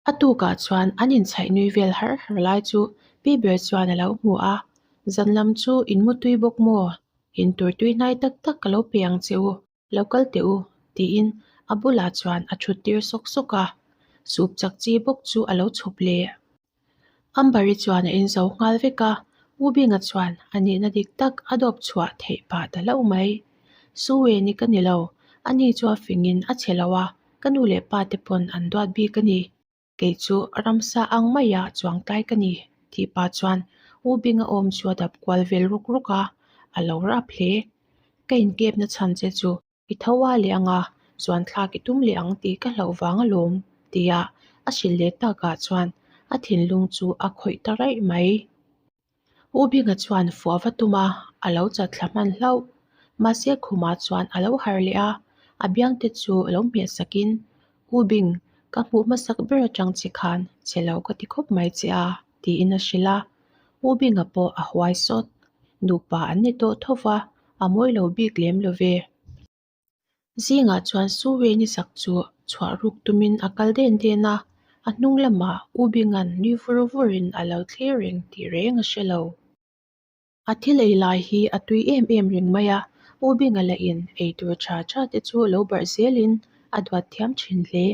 A tukah chuan an inchhaih nui vel har har lai chu pi ber chuan a lo hmu a, Zan lam chu in mu tui bawk maw? In tur tui hnai tak tak ka lo pe ang che u, lo kal teh u, tiin a bulah chuan a thut tir sawk sawk a, soup chak chi bawk chu a lo chhawp leh. Amber-i chuan a inzo nghal vek a, U Binga chuan a nihna dik tak a dawp chhuah theih pah ta hlauh mai. Suweni ka ni lo, ani chu a fingin a chhe lo a, ka nu leh pa te pawn an duat bik a ni. Kei chu ramsa ang maia chuang tlai ka ni, tih pah chuan U Binga awm chu a dap kual vel ruk ruk a, a lo rap hle. Ka inkepna chhan che chu I tho a leh ang a, chuan thlak i tum leh ang tih ka hlauh vang alawm, tia a hrilh leh takah chuan a thinlung chu a khawih ta raih mai. U Binga chuan fuah va tum a, a lo chat thla hman hlauh. Mahse khumah chuan a lo harh leh a, a biangte chu lo hmeh sakin, U Bing, ka hmuh hmasak ber atang che khan che lo ka ti khawp mai che a, tiin a hrilh a. U Binga pawh a huai sawt. Nupa an ni tawh tho va, a mawi lo bik lem lo ve. Zingah chuan Suwe ni sak chu chhuah ruk tumin a kal den den a, a hnung lamah U Binga'n nui vur vurin a lo thlir reng tih reng a hre lo. A thil ei lai hi a tui em em reng mai a, U Binga lahin ei tur tha tha te chu lo barh zelin a duat thiam thin hle.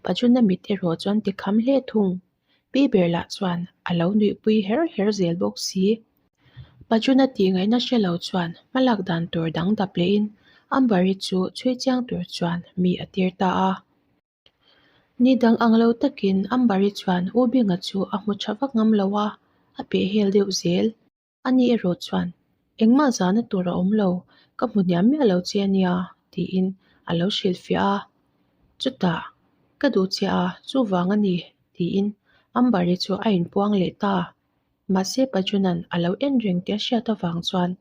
Pajuna mit erawh chuan ti kham hle thung. Pi ber lah chuan a lo nuihpui her her zel bawk si. Pajuna tih ngaihna hre lo chuan hmalak dan tur dang dap lehin Amber-i chu chhui chiang tur chuan mi a tir ta a. Ni dang ang lo takin Amber-i chuan U Binga chu a hmu tha vak ngam lo a, a pehhel deuh zel. Ani erawh chuan, Engmah zahna tur a awm lo, ka hmu hniam miah lo che a nia, tiin a lo hrilhfiah a. Chutah, Ka duh che a, chuvang a ni, tiin Amber-i chu a inpuang leh ta. Mahse Pajuna'n a lo en reng tih a hriat avang chuan,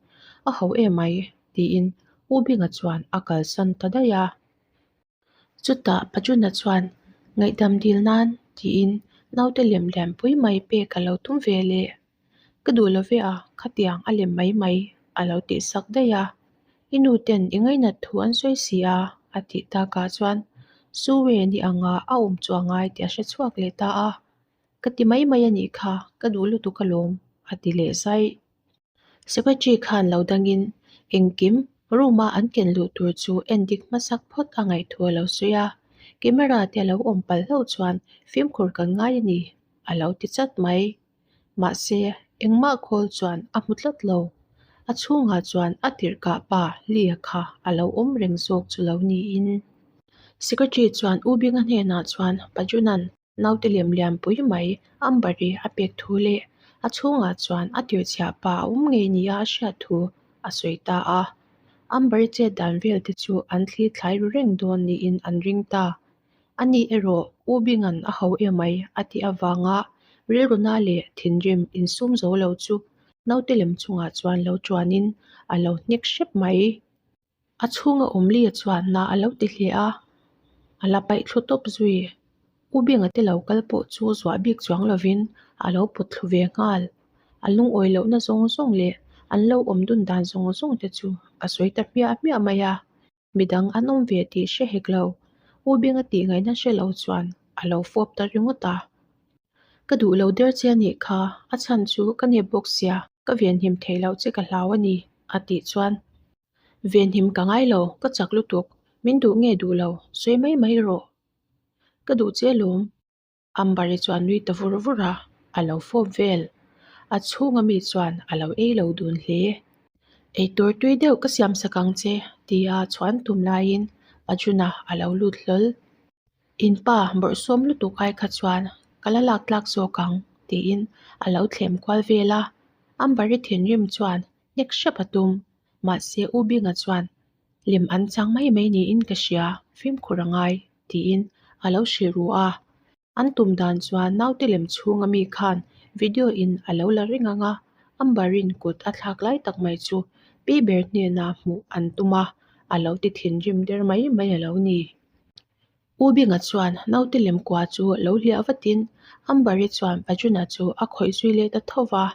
A ho emai, tiin U Binga chuan a kalsan ta daih a. Chutah Pajuna chuan, Ngaihdam dil nan, tiin naute lem lianpui mai pek a lo tum ve leh. Ka duh lo ve a, khatiang a lem mai mai, a lo tih sak daih a. I nu ten i ngainat thu an sawi si a, a tih takah chuan Suwe ni anga a awm chu a ngai tih a hre chhuak leh ta a. Ka ti mai mai a nih kha, ka duh lutuk alawm, a ti leh zaih. Secretary khan lo dangin engkim room-a an ken luh tur chu endik hmasak phawt a ngaih thu a lo sawi a, camera te a lo awm palh hlauh chuan fimkhur kan ngai a ni, a lo ti chat mai. Mahse, engmah khawl chuan a hmu tlat lo. A chhungah chuan a tirhkah pa Lia kha a lo awm reng zawk chu lo niin. Secretary chuan U Binga hnenah chuan Pajunan Naute lem lian pui mai Amber-i a pek thu leh a chhungah chuan a tirchhiah pa a awm ngei nia a hriat thu a sawi ta a. Amber-i chet dan vel te chu an thli thlai ru reng dawn niin an ring ta. Ani erawh U Binga'n a ho emai a tih avanga rilruna leh thinrim insum zo lo chu naute lem chungah chuan lo tuanin a lo hnek hrep mai. A chhunga awm lia chuan na a lo ti hle a, a la paih thlu tawp zui. U Binga te lo kal pawh chu zuah bik chuang lovin a lo pawt thlu ve nghal. A lungawi lohna zawng zawng leh an lo awm dun dan zawng zawng te chu a sawi ta hmiah hmiah mai a, midang an awm ve tih hre hek lo. U Binga tih ngaihna hre lo chuan a lo fawp ta ringawt a. Ka duh lo der che a nih kha, a chhan chu ka nep bawk sia, ka venhim theih loh che ka hlau a ni, a tih chuan Venhim ka ngai lo, ka chak lutuk, min duh nge duh lo, sawi mai mai rawh. Ka duh che alawm. Amber-i chuan nui ta vur vur a, a lo fawp vel. A chhunga mi chuan a lo ei lo dun hle. Eitur tui deuh ka siam sak ang che, tia chhuan tum laiin Pajuna a lo lut hlawl. In pa bawrhsawm lutuk ai kha chuan ka la lak tlak zawk ang, tiin a lo thlem kual vel a. Amber-i thinrim chuan Hnek hrep a tum. Mahse U Binga chuan, Lem an chang mai mai niin ka hria, fimkhur a ngai, tiin a lo hrilh ru a. An tum dan chuan naute lem chhunga mi khan video in a lo la reng ang a, Amber-in kut a thlak lai tak mai chu pi ber hnena hmuh an tum a, a lo ti thinrim der mai mai a lo ni. U Binga chuan naute lem kua chu lo hliah vatin Amber-i chuan Pajuna chu a khawih zui leh ta tho va,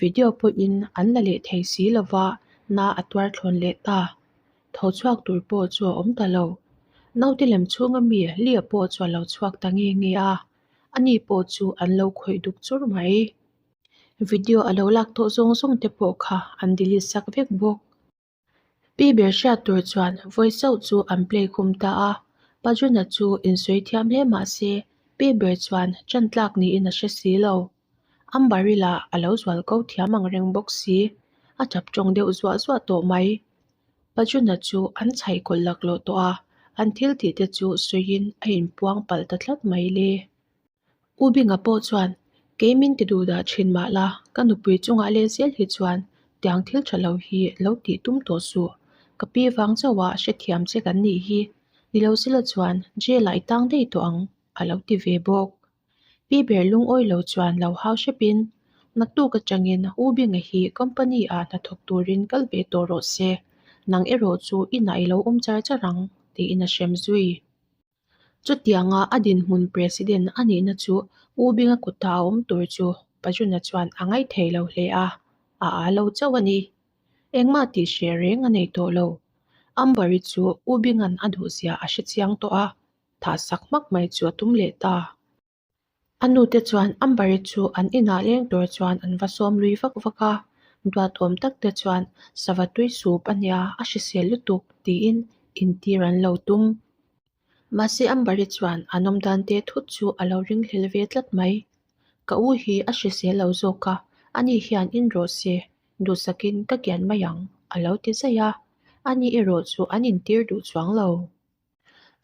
video pawhin an la leh thei si lo va, na a tuar thlawn leh ta. Tho chhuak tur pawh chu a awm ta lo. Naute lem chhunga mi Lia pawh chu a lo chhuak ta nge nge a. Ani pawh chu an lo khawih duk chur mai. Video a lo lak tawh zawng zawng te pawh kha an delete sak vek bawk. Pi ber hriat tur chuan vawi chauh chu an play khum ta a, Pajuna chu insawi thiam hle mah se pi ber chuan ṭan tlak niin a hre si lo. Amber-i lah a lo zual ko thiam ang reng bawk si, a ṭap ṭawng deuh zuah zuah tawh mai. Pajuna chu an chhaih kawlh laklawh tawh a, an thil tih te chu sawiin a inpuang palh ta tlat mai le. U Binga pawh chuan, Kei min ti duh dah thin mah la, ka nupui chungah leh zel hi chuan tiang thil tha lo hi lo tih tum tawh suh. Ka pi vang chauha hrethiam che kan nih hi. Ni lo sila chuan jail ah i tang daih tawh ang, a lo ti ve bawk. Pi ber lungawi lo chuan lo hau hrepin, Naktuk atangin U Binga hi company ah hnathawk turin kal ve tawh rawh se, nang erawh chu inah i lo awm char char ang, tiin a hrem zui. Chutianga a dinhmun President a nihna chu U Binga kuta a awm tur chu Pajuna chuan a ngaithei lo hle a, a aa lo chauh a ni. Engmah tih hreh reng a nei tawh lo. Amber-i chu U Binga'n a duhzia a hre chiang tawh a, thah sak hmak mai chu a tum leh ta. A nute chuan Amber-i chu an inah leng tur chuan an va sawm lui vak vak a, duat awm tak te chuan sava tui sup a nia a hrisel lutuk tiin intir an lo tum. Mahse Amber-i chuan an awm dan te thut chu a lo ringhlel ve tlat mai. Ka u hi a hrisel lo zawk a, ani hian in rawh se, duhsakin ka kian mai ang a lo ti zaih a, ani erawh chu an intir duh chuang lo.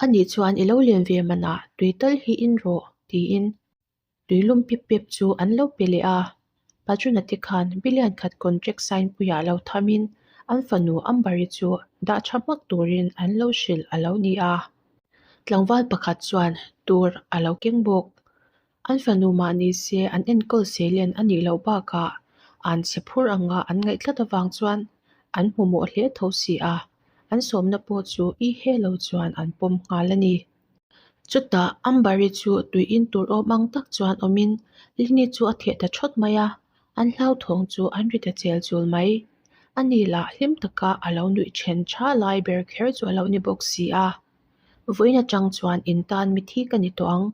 Anih chuan i lo len ve manah tui tal hi in rawh tiin tui lum pip pep chu an lo pe leh a. Pajuna te khan billion khat contract sign puiah lo thamin an fanu Amber-i chu dah tha hmak turin an lo hrilh a lo ni a. Tlangval pakhat chuan tur a lo keng bawk. An fanu mah ni se an enkawl seilen a nih loh bakah an chhe phur anga an ngaih tlat avang chuan an hmu mawh hle tho si a, an sawmna pawh chu i he lo chuan an pawm nghal a ni. Chutah Amber-i chu tui in tur awm ang tak chuan awmin Lini chu a theh ta thawt mai a, an hlauthawng chu an ri ta chel chul mai. Ani lah hlim taka a lo nuih then tha lai ber kher chu a lo ni bawk si a. Vawiin atang chuan in tan mithi ka ni tawh ang.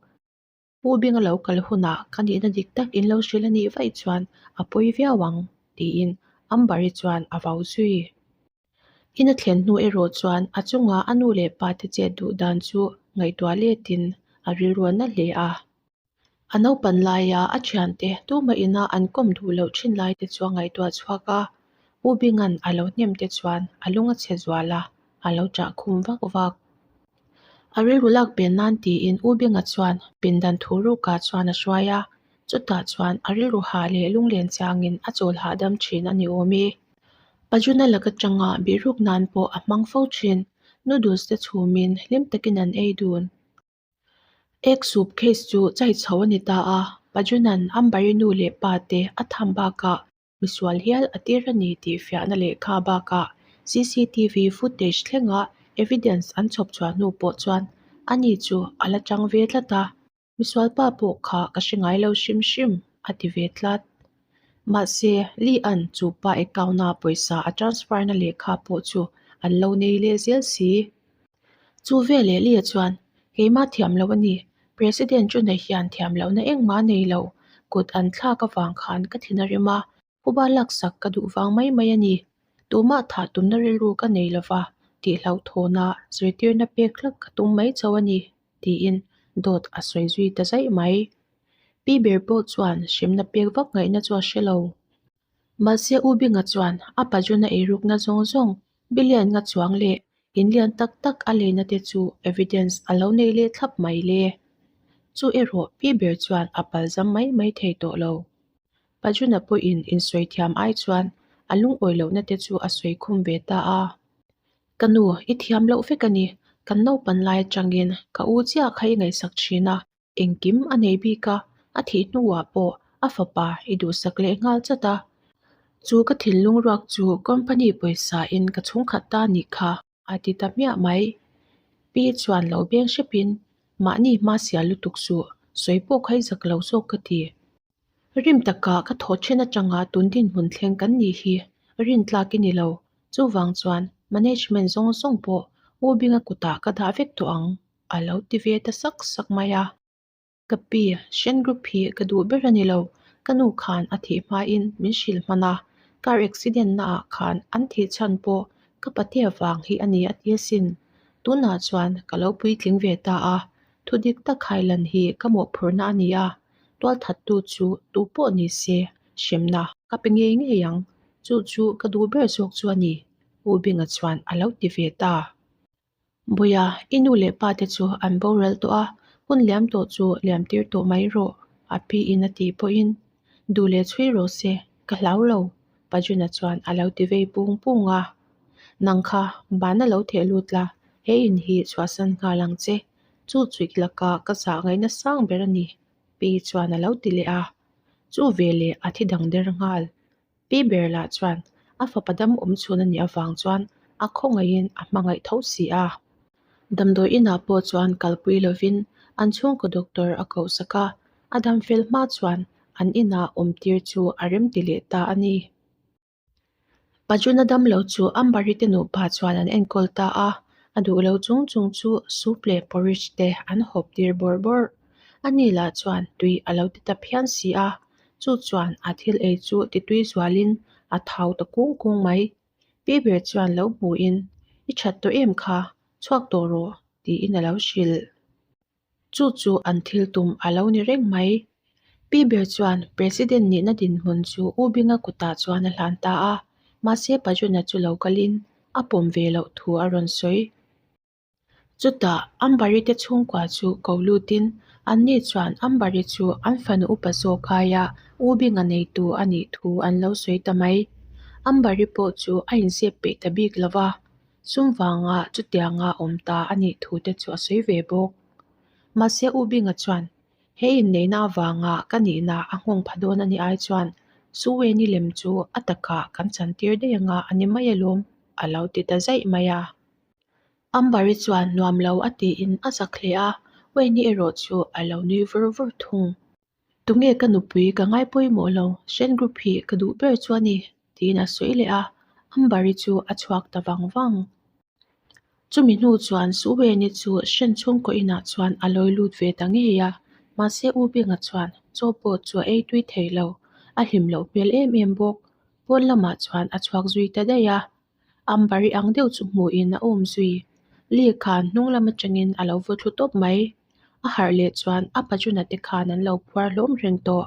Pu Binga lo kal hunah ka nihna dik tak in lo hrilh a nih vaih chuan a pawi viau ang, tiin Amber-i chuan a vau zui. In a thlen hnu erawh chuan a chunga a nu leh pa te chet duh dan chu ngaihtuah letin a rilru a na hle a. A naupan laia a thiante tumah ina an kawm duh loh thin lai te chu a ngaihtuah chhuak a, Pu Binga'n a lo hnem te chuan a lung a chhe zual a, a lo chah khum vak vak. A rilru lak pen nan tiin U Binga chuan pindan thu rukah chuan a hruai a, chutah chuan a rilru hah leh lunglen chiangin a chawl hahdam thin a ni awm e. Pajuna lak atanga bihruk nan pawh a hmang fo thin, noodles te chhumin hlim takin an ei dun. Egg soup case chu chai chho a ni ta a, Pajuna'n Amber-i nu leh pa te a tham bakah Misual hial a tir a ni tih fiahna lehkha bakah cctv footage thlenga evidence an chhawp chhuah hnu pawh chuan ani chu a la chang ve tlat a, misual pa pawh kha ka hre ngai lo hrim hrim a ti ve tlat. Mahse, Lee An chu pa account a pawisa a transfer na lehkha pawh chu an lo nei leh zel si. Chu veleh Lee chuan, Keimah thiam lo a ni, President June hian thiam lohna engmah a nei lo, kut an thlak avang khan ka thin a rem a, phuba laksak ka duh vang mai mai a ni. Tumah thah tumna rilru ka nei lova tih hlauhthawna zirtirna pek hlak ka tum mai chauh a ni, tiin dawt a sawi zui ta zaih mai. Pi ber pawh chuan hremna pek vak ngaihna chu a hre lo. Mahse U Binga chuan a pajuna eirukna zawng zawng billion nga chuang leh in lian tak tak a leina te chu evidence a lo nei leh thlap mai le. Chu erawh pi ber chuan a palzam mai mai thei tawh lo. Pajuna pawhin insawi thiam ai chuan a lungawi lohna te chu a sawi khum ve ta a. Ka nu, i thiam loh vek a ni, kan naupan lai atangin ka u chiah kha i ngaihsak thin a, Engkim a nei bik a, a thih hnuah pawh a fapa i duhsak leh nghal chat a. Chu ka thinlung ruak chu company pawisa in ka chhungkhat ta nih kha a ti ta hmiah mai. Pi chuan lo beng hrepin mahni hma sial lutuk suh, sawi pawh kha i zak lo zawk ka ti. Rim taka ka thawh then atanga tun dinhmun thleng kan nih hi rin tlak i ni lo, chuvang chuan management zawng zawng pawh U Binga kutah ka dah vek tawh ang. A lo ti ve ta sak sak mai a. Ka pi, Shen Group hi ka duh ber a ni lo. Ka nu khan a thih hmain min hrilh hman a, car accident naah khan an thih chhan pawh ka patea vang hi a ni a ti asin. Tunah chuan ka lo puitling ve ta a, thu dik tak hailan hi ka mawhphurhna a ni a, tualthattu chu tu pawh ni se hremna ka pe ngei ngei ang. Chu chu ka duh ber zawk chu a ni, U Binga chuan a lo ti ve ta. Buia, i nu leh pa te chu an boral tawh a, hun liam tawh chu liam tir tawh mai rawh, a pi in a tih pawhin duh leh chhui rawh se, ka hlau lo, Pajuna chuan a lo ti vei pung pung a. Nang kha bana lo theh lut la, he in hi chhuahsan nghal ang che, chu chuik laka ka zah ngaihna sang ber a ni, pi chuan a lo ti leh a. Chu veleh a thi dang der nghal. Pi ber lah chuan a fapa dam awm chhun a nih avang chuan a khawngaihin a hmangaih tho si a. Damdawi inah pawh chuan kalpui lovin an chhungkaw doctor a koh sak a, a dam fel hma chuan an inah awm tir chu a remti leh ta a ni. Pajuna damlo chu Ambari te nupa chuan an enkawl ta a, a duh lo chung chung chu soup leh porridge te an hawp tir bawrh bawrh. Ani lah chuan tui a lo ti ta phian si a, Chu chuan a thil ei chu titui zualin a thau ta kung kung mai. Pi ber chuan lo hmuhin, I that tawh em kha, chhuak tawh rawh, tiin a lo hrilh. Chu chu an thil tum a lo ni reng mai. Pi ber chuan President nihna dinhmun chu U Binga kutah chuan a hlan ta a, mahse Pajuna chu lo kalin a pawm ve loh thu a rawn sawi. Chutah Ambari te chhungkua chu ko lutin anni chuan Ambari chu an fanu upa zawk aia U Binga neitu a nih thu an lo sawi ta mai. Ambari pawh chu a inzep peih ta bik lo va, sum vanga chutianga awm ta a nih thu te chu a sawi ve bawk. Mahse U Binga chuan he inneihna avanga ka nihna a nghawng pha dawn a nih ai chuan Suweni lem chu a takah kan chantir daih anga a ni mai alawm a lo ti ta zaih mai a. Ambari chuan nuam lo a tiin a zak hle a, Wayne erawh chu a lo nui vur vur thung. Tunge ka nupui ka ngai pawimawh lo, Shen Group hi ka duh ber chu a ni, tiin a sawi leh a, Ambari chu a chhuak ta vang vang. Chumi hnu chuan Su Wayne chu Shen chhungkaw inah chuan a lawi lut ve ta ngei a, mahse U Binga chuan chaw pawh chu a ei tui thei lo, a hlim loh hmel em em bawk. Pawn lamah chuan a chhuak zui ta daih a, Ambari ang deuh chu hmuhin a awm zui. Lee khan hnung lam atangin a lo vaw thlu tawp mai. A harh leh chuan a pajuna te khan an lo phuar hlawm reng tawh.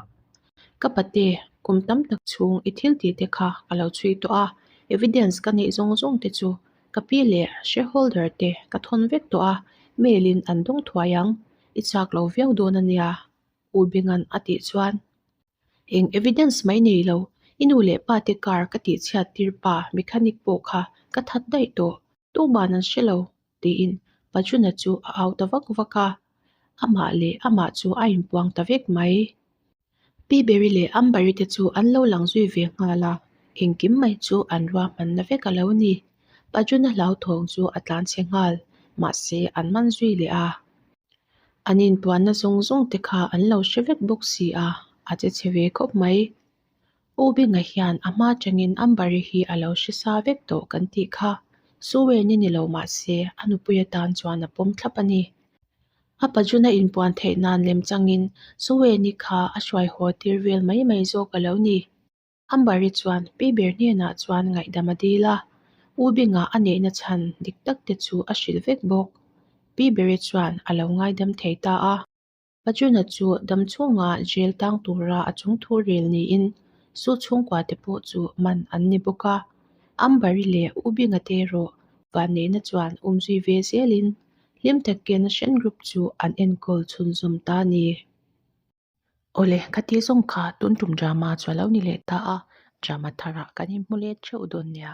Ka pate, kum tam tak chhung i thil tih te kha ka lo chhui tawh a, evidence ka neih zawng zawng te chu ka pi leh shareholder te ka thawn vek tawh a, mail in an dawng thuai ang. I chak lo viau dawn a nia, U Binga'n a tih chuan. Eng evidence mai nei lo, i nu leh pa te car ka tih chhiat tir pa mechanic pawh kha ka that daih tawh, tuman an hre lo, tiin Pajuna chu a au ta vak vak a, amah leh amah chu a inpuang ta vek mai. Pi Berry leh Ambari te chu an lo lang zui ve nghal a, engkim mai chu an ruahmanna vek a lo ni. Pajuna hlauthawng chu a tlanchhe nghal, mahse an man zui leh a. An inpuanna zawng zawng te kha an lo hre vek bawk si a, a che chhe ve khawp mai. U Binga hian a hma atangin Ambari hi a lo hre sa vek tawh kan tih kha. Suweni ni lo mah se a nupui atan chuan a pawm thlap a ni. A pajuna inpuan theih nan lem changin Suweni kha a hruai haw tir vel mai mai zawk a lo ni. Ambari chuan pi ber hnenah chuan ngaihdam a dil a, U Binga a neihna chhan dik tak te chu a hrilh vek bawk. Pi Beri chuan a lo ngaidam thei ta a. Pajuna chu dam chhunga jail tang tura a chungthu rel niin Su chhungkua te pawh chu man an ni bawk a. Ambari leh U Binga te erawh vanneihna chuan umzui ve zelin hlim takin Shen Group chu an enkawl chhunzawm ta a ni. Awle, ka tih zawng kha tun tum drama chu a lo ni leh ta a, drama tharah kan inhmu leh theuh dawn nia.